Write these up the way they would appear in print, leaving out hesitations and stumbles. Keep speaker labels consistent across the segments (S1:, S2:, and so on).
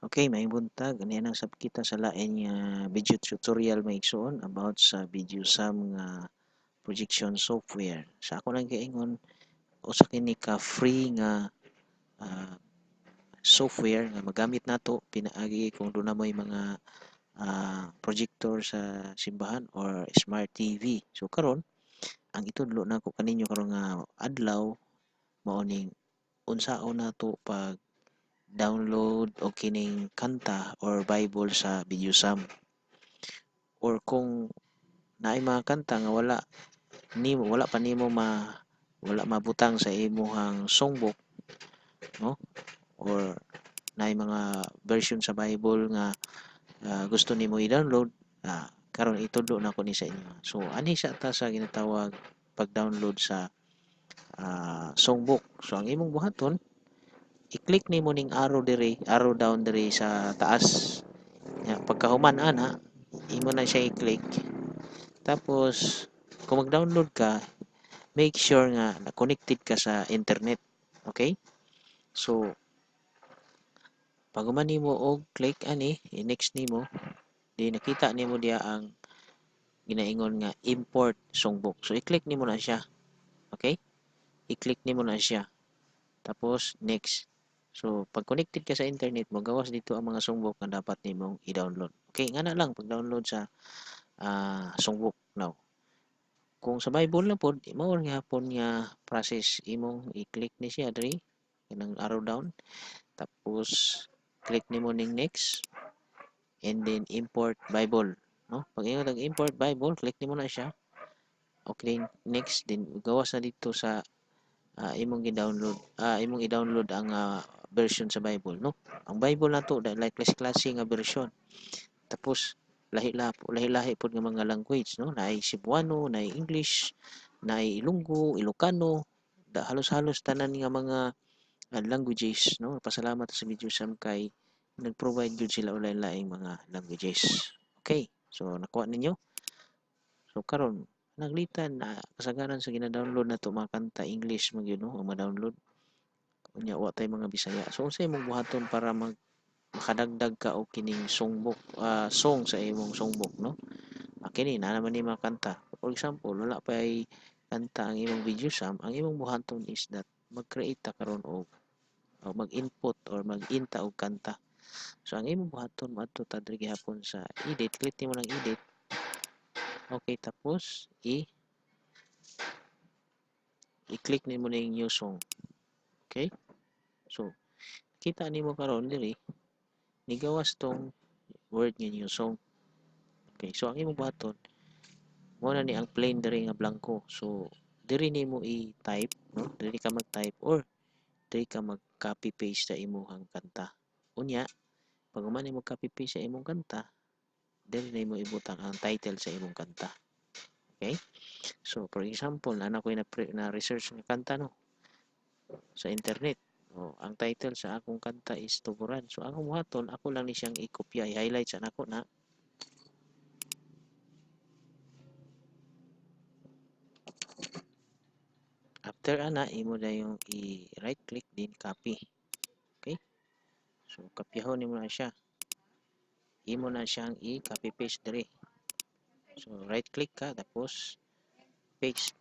S1: Okay, maayong buntag. Ania na sab kita sa lain nga video tutorial, mga igsoon, about sa VideoSAM nga projection software. Sa ako lang giingon, usa kini ka free nga software nga magamit nato pinaagi kung duna moy mga projector sa simbahan or smart TV. So karon, ang itudlo nako kaninyo karon nga adlaw mao ning unsaon nato pag download og kining kanta or Bible sa VideoSAM, or kung naay mga kanta nga wala nimo, wala pa nimo ma wala mabutang sa imuhang songbook, no, or naay mga version sa Bible nga gusto nimo i-download, karon itudlo nako ni sa inyo. So anhi sa ta sa ginatawag pag-download sa songbook. So ang imong buhaton, i-click nimo ning arrow diri, arrow down diri sa taas. Ya, pagkahuman ana, imo na siya i-click. Tapos kung mag-download ka, make sure nga na connected ka sa internet. Okay? So pag human nimo og click ani, i-next nimo, di nakita nimo diya ang ginaingon nga import songbook. So i-click nimo na siya. Okay? I-click nimo na siya. Tapos next. So pag connected ka sa internet, mo gawas dito ang mga songbook nga dapat nimong i-download. Okay, nga na lang pag-download sa songbook now. Kung sa Bible na pod, mao gihapon nga process. Imong i-click ni siya diri kanang arrow down, tapos click nimo ning next and then import Bible, no? Pag ingon og import Bible, click nimo na siya. Okay, next din, gawas na dito sa imong gi-download, imong i-download ang version sa Bible, no? Ang Bible nato like klase-klase nga version. Tapos lahi-lahi pod nga mga language, no? Naay Cebuano, naay English, naay Ilonggo, Ilocano, da halos-halos tanan nga mga languages, no? Pasalamat sa VideoSAM kay nag-provide gyud sila og lain-laing mga languages. Okay, so nakuha ninyo. So karon naglitan na kasagaran sa gina-download nato mga kanta, English man gyud, no, ang ma-download. Unya wa tay mga Bisaya. So unsay imong buhaton para mag makadagdag ka og kining songbook, song sa imong songbook, no? Kini naa naman ni mga kanta. For example, wala pay kanta ang imong VideoSAM, ang imong buhaton is that mag-create ta karon og o mag-input or mag-in ta og kanta. So ang imong buhaton, moadto ta diri gihapon sa edit, click nimo ng edit. Okay, tapos i-click nimo ning new song. Okay? So kita nimo karon diri nigawas tong word nga new song. Okay, so ang imong buhaton, mo na ni ang plain diri nga blanco. So diri nimo i-type, no? Diri ka mag-type or diri ka mag-copy paste sa imong kanta. Unya, pag human nimo copy paste sa imong kanta, diri nimo ibutang ang title sa imong kanta. Okay? So for example, naa ko na, na research nga kanta, no, sa internet. O, ang title sa akong kanta is Tuburan. So ang buhaton, ako lang ni siyang i-kopya, i-highlight sa nako na. After ana, imo na yung i-right click din copy. Okay? So kopyahon nimo na siya. Imo na siyang i-copy paste diri. So right click ka tapos paste.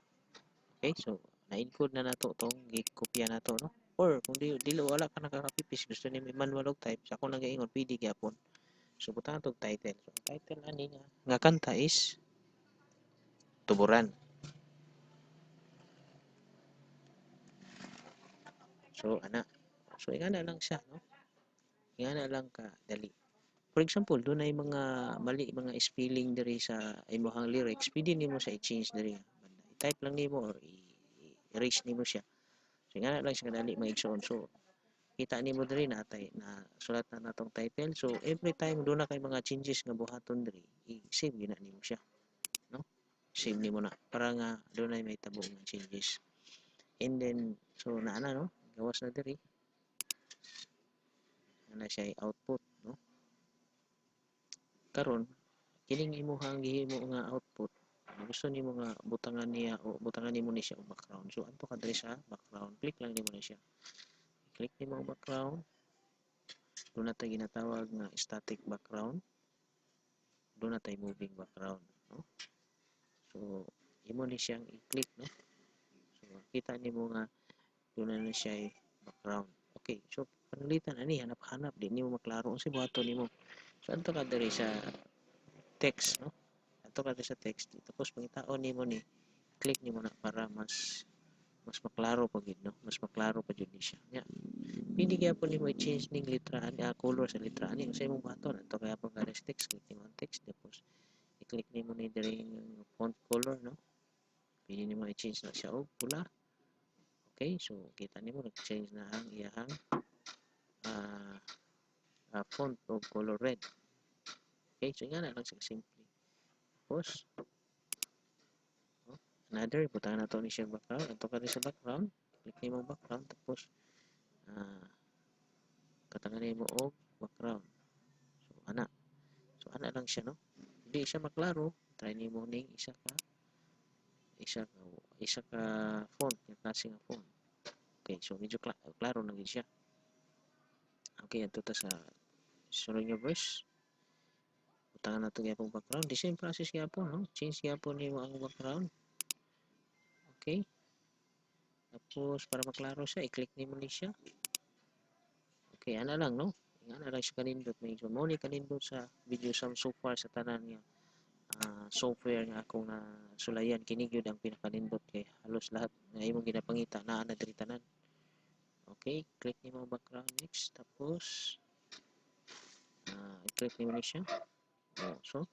S1: Okay, so na-encode na nato tong gi-kopya nato, no? Or kung di, dili wala ka naka-copy paste, gusto nimo manual og type, sa ako nagaingon pwede gyapon. So butang tog title. So ang title ani nga kanta is Tuburan. So ana. So ingana lang siya, no? Ingana lang ka dali. For example, dunay mga mali mga spelling diri sa imong lyrics, pwede nimo siya i-change diri. I-type lang nimo or i-erase nimo siya. So ingana lang siya kadali, mga igsoon. So kita nimo diri na tay na sulat na natong title. So every time duna kay mga changes nga buhaton diri, i-save gyud na nimo siya, no? Save nimo na para nga dunay may tabo nga changes. And then so naa na, no? Gawas na diri. Ana siya output, no? Karon kining imuhang gihimo nga output, gusto nimo nga butangan niya o butangan nimo ni siya og background. So adto ka diri sa background, click lang nimo na siya. Click nimo ang background. Duna tay ginatawag nga static background, duna tay moving background, no? So imo ni siyang i-click, no? So kita nimo nga duna na siya background. Okay, so pananglitan ani hanap-hanap, di nimo maklaro unsay buhaton nimo. So adto ka diri sa text, no? Adto ka diri sa text, tapos pangitaon nimo ni, click nimo na para mas maklaro pa gid, no? Mas maklaro pa jud ni siya. Nya pwede gyapon nimo i-change ning letra ani, color sa letra ani. Unsay imong buhaton, adto ka gyapon ka text, click nimo ang text, tapos i-click nimo ni diri font color, no? Pwede nimo i-change na siya og pula. Okay, so kita nimo nag-change na ang iyahang font og color red. Okay, so nga na lang siya simple. Tapos oh, another, butang na to ni siya background. Adto ka sa background, click nimo background, tapos katangan nimo og background. So ana. So ana lang siya, no? Hindi siya maklaro, try nimo ning isa ka font, nga klase nga font. Okay, so medyo klaro na gid siya. Okay, adto ta sa sunod nga verse. Butangan nato gyapon background. The same process gyapon, no? Change gyapon nimo ang background. Okay. Tapos para maklaro siya, i-click nimo ni siya. Okay, ana lang, no? Ana lang siya kanindot. Medyo mo ni kanindot sa video so far sa tanan nga software nga akong nasulayan, kini gyud ang pinakanindot kay halos lahat nga imong ginapangita naa na diri tanan. Okay, click nimo background next, tapos i-click nimo ni siya. Oh, so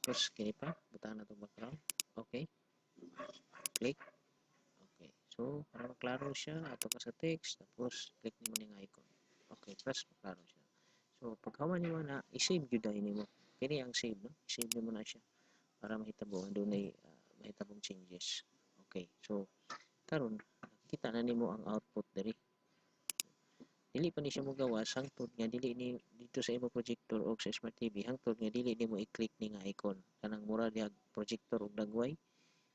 S1: tapos kini pa, butangan nato background. Okay. Click. Okay. So para maklaro siya, adto ka sa text, tapos click nimo ning icon. Okay, press, maklaro siya. So pagkahuman nimo na, i-save gyud dahil nimo. Kini ang save, no? I-save nimo na siya para mahitabo ang dunay mahitabong changes. Okay. So karon kita na nimo ang output diri. Dili pa ni siya mogawas hangtod nga dili ni dito sa imo projector o sa smart TV, hangtod nga dili nimo i-click ni nga icon, kanang mura diha projector og dagway.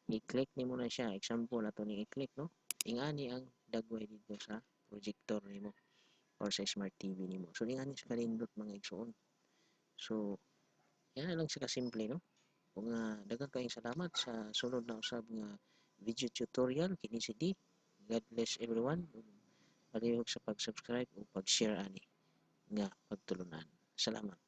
S1: I-click nimo na siya. Example, ato ning i-click, no? Ingani ang dagway dito sa projector nimo or sa smart TV nimo. So ingani sa kanindot, mga igsoon. So yan lang siya kasimple, no? Kung daghang kayong salamat. Sa sunod na usab nga video tutorial, kini si D. God bless everyone. Palihog sa pag-subscribe o pag-share ani nga pagtulunan. Salamat.